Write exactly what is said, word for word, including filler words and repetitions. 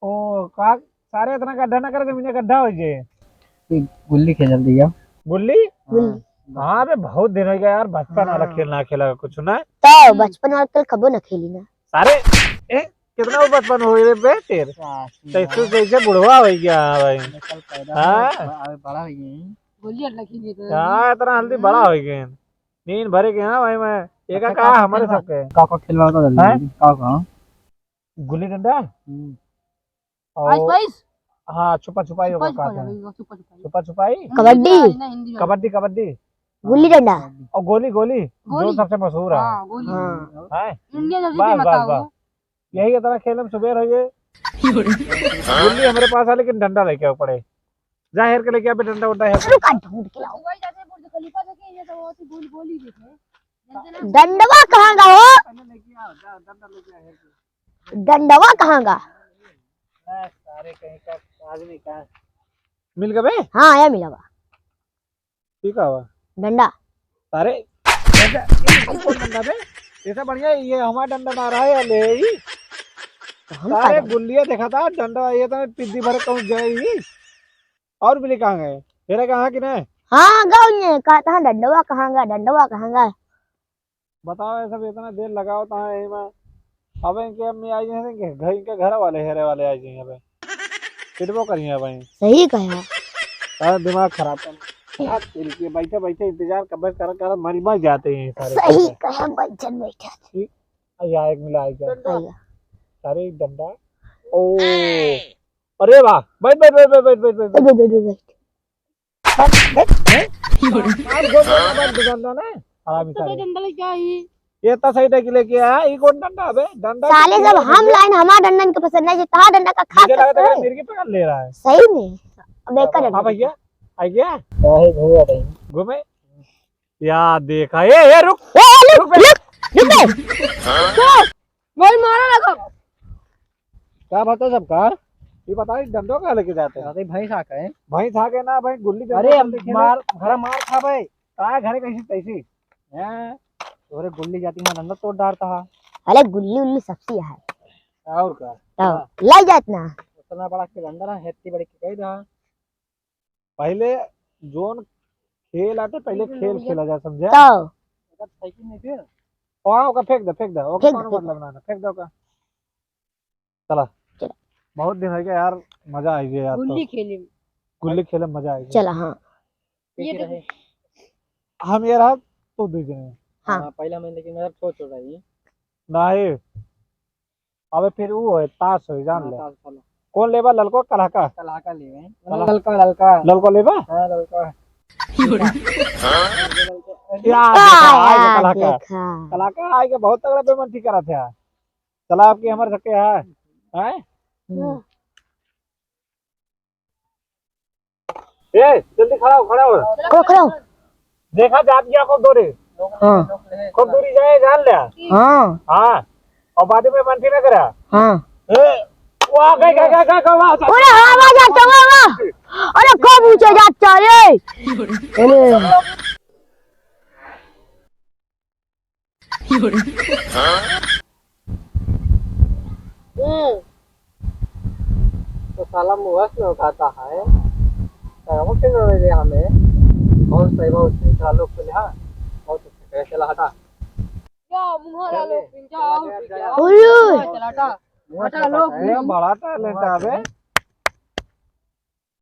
ओ, का, सारे इतना गड्ढा ना करे, जमीन गड्ढा होइ जाए। ये गुल्ली खेल जल्दी जाओ। गुल्ली? गुल्ली। हाँ। हाँ बे, बहुत दिन होइ गया यार, बचपन वाला हाँ। खेल ना खेला कुछ ना। तो बचपन वाला खेल कबो ना खेली ना। सारे, ए, कितना वो बचपन होइ रे बे तेर? काशी तैसे यार। जैसे बुढ़वा होइ गया है भाई। अरे कल पैदा हाँ। हुआ, अभी बड़ा होइ गए हैं। गोलियां लगी नहीं तो। हाँ, इतना हल्दी बड़ा होइ गए हैं। नींद भरे के हाँ भाई मैं। एका अच्छा, का का हमारे खेलवा? सबके। का का खेलवा तो जल्दी हैं? जल्दी। का का? गुल्ली डंडा? हम्म। और आइस पाइस? हाँ, छुपा छुपाई छुपा होगा छुपाई का है? होगा, छुपा छुपाई। छुपा छुपाई? कबड्डी? हिंदी में, हिंदी में। कबड्डी, कबड्डी। गुल्ली डंडा? और गोली, गोली, गोली। जो सबसे मशहूर है। हाँ, गोली। हाँ। हैं? इंडिया सबसे बस, फेमस बस, है वो। बस। यही इतना खेले में सुबेर होइ गए। गुल्ली हमरे पास है, लेकिन डंडा लेके आवे पड़े। जा हेर के लेके आ बे डंडा उंडा हेर के। रुका, ढूंढ के लाओ। वही जाते बुर्ज खलीफा देखे, ये सब होती गोली, गोली देखे। डंडवा कहाँ गा हो? पहले लेके आ, जा, डंडा लेके आ हेर के। डंडवा कहाँ गा? ए, सारे कहीं का आदमी का। मिल गए बे? हाँ, आया मिला बा। ठीक है बा। डंडा। अरे, ऐसा, ये कौन डंडा बे? ऐसा बढ़िया, ये हमारा डंडा ना रहा है, ले ही। तो हम सारे का गुल्लिया देखा था, डंडा ये तो पिद्दी भरे कहूँ जाए ही। और बिल्ली कहाँ गए? तेरा कहाँ कि नहीं? हाँ, गाँव में कहता है, "डंडवा कहाँ गा, डंडवा कहाँ गा?" बताओ, ये सब इतना देर लगाओ तो हाँ, यही में। अब इनके अम्मी आई हैं, इनके घर, इनके घर वाले, हेरे वाले आई हैं अबे। पिटबो करिए भाई। सही कहा। सारा दिमाग खराब कर। यार, इनके बैठे, बैठे इंतजार कर, बस कर, कर, मरी, मर जाते हैं सारे सही पैसे। कहा, बैठन बैठा। ठीक। आ, यहाँ एक मिला, आ गया। आइया। सारे डंडा। ओ। अरे वाह, बैठ, बैठ, बैठ। बैठ, बैठ, बैठ। बैठ, बैठ, बैठ। बैठ, बैठ, बैठ, डंडा ना। हरामी तो सारे। डंडा लेके आई। ये तो सही डंडा लेके आया, ये कौन डंडा बे? डंडा साले, लेके जब आया हम बे। लाइन हमार डंडन के पसंद नहीं, तहार डंडा का खा मुझे लगा था सकते कि हैं? मिर्गी पकड़ ले रहा है। सही में। अब एक का हाँ डंडा भैया, देखा। आ गया। काहे घूमे रही? घूमे? या देखा, ए, ए, रुक। ए, ए, रुक, रुक बे। रुक, रुक बे। तो भाई मारा लगा। का बात है सबका? ये बताओ, ये डंडो कहाँ लेके जाते हैं? अरे भैंस आ गए। भैंस आ गए ना भाई, गुल्ली डंडा अरे खेलते खेले। मार, घरा मार खा भाई। का घरे कैसी तैसी? हैं? तोरे गुल्ली जाती में डंडा तोड़ डारता है। अरे गुल्ली उल्ली सबसी है। और का? तो हाँ। लाई जात ना। उतना बड़ा के डंडा ना, हेत्ती बड़ी के कही रहा। पहले जोन खेल आते, पहले खेल खेला जा, समझा? तो। अगर साइकिल नहीं थे? हाँ, ओका फेंक दे, फेंक दे, ओका फेंक दे, कोनो फेंक दे। मतलब ना, फेंक दे ओका। चला। चला। बहुत दिन हो गया यार, मजा आ गया यार तो। गुल्ली खेले में। गुल्ली खेले में मजा आ गया। चला, हाँ। ये ये देखो। रहे। हम ये रहा, तू दू जने। हाँ। हाँ, पहला मैं, लेकिन मेरा छोट छोट रही। नहीं। अबे फिर वो है, ताश है, जान हाँ, ले। ताश खेलो। कौन लेबा, ललको, कलहका? कलहका लेवे। कलह- ललका, ललका। ललको लेबा? हाँ, ललका। या, आ, देखा, आइगे आ, कलहका। देखा। कलहका आइगे बहुत तगड़ा बेमंती करा था। चला, आपकी हमर सके है। हैं? हम्म। ए, जल्दी खड़ा हो, खड़ा हो। खड़ा, खड़ा हो। देखा जात गया खूब दूरी। हाँ। खूब दूरी जाए, जान ले। हाँ। हाँ। और बाद में मंथी ना करा। हाँ। ए, वो आ गए, गए, गए, गए, गए, वहाँ से। अरे, हाँ, वहाँ जाता, वहाँ, वहाँ। अरे, खूब ऊंचे जाता रे। अरे। हम्म। तो साला मुहस में उठाता है। तो वो क्यों नहीं दे हमें? बहुत सही, बहुत सही। चला लोग चले, हाँ। बहुत अच्छा, चला हटा। क्या मुंह वाला चले। लोग, पिंजा चला आओ, गया, पिंजा चला आओ। गया। चला हटा। मुहस हटा में लोग। उठाता है। ए, बड़ा talent है बे।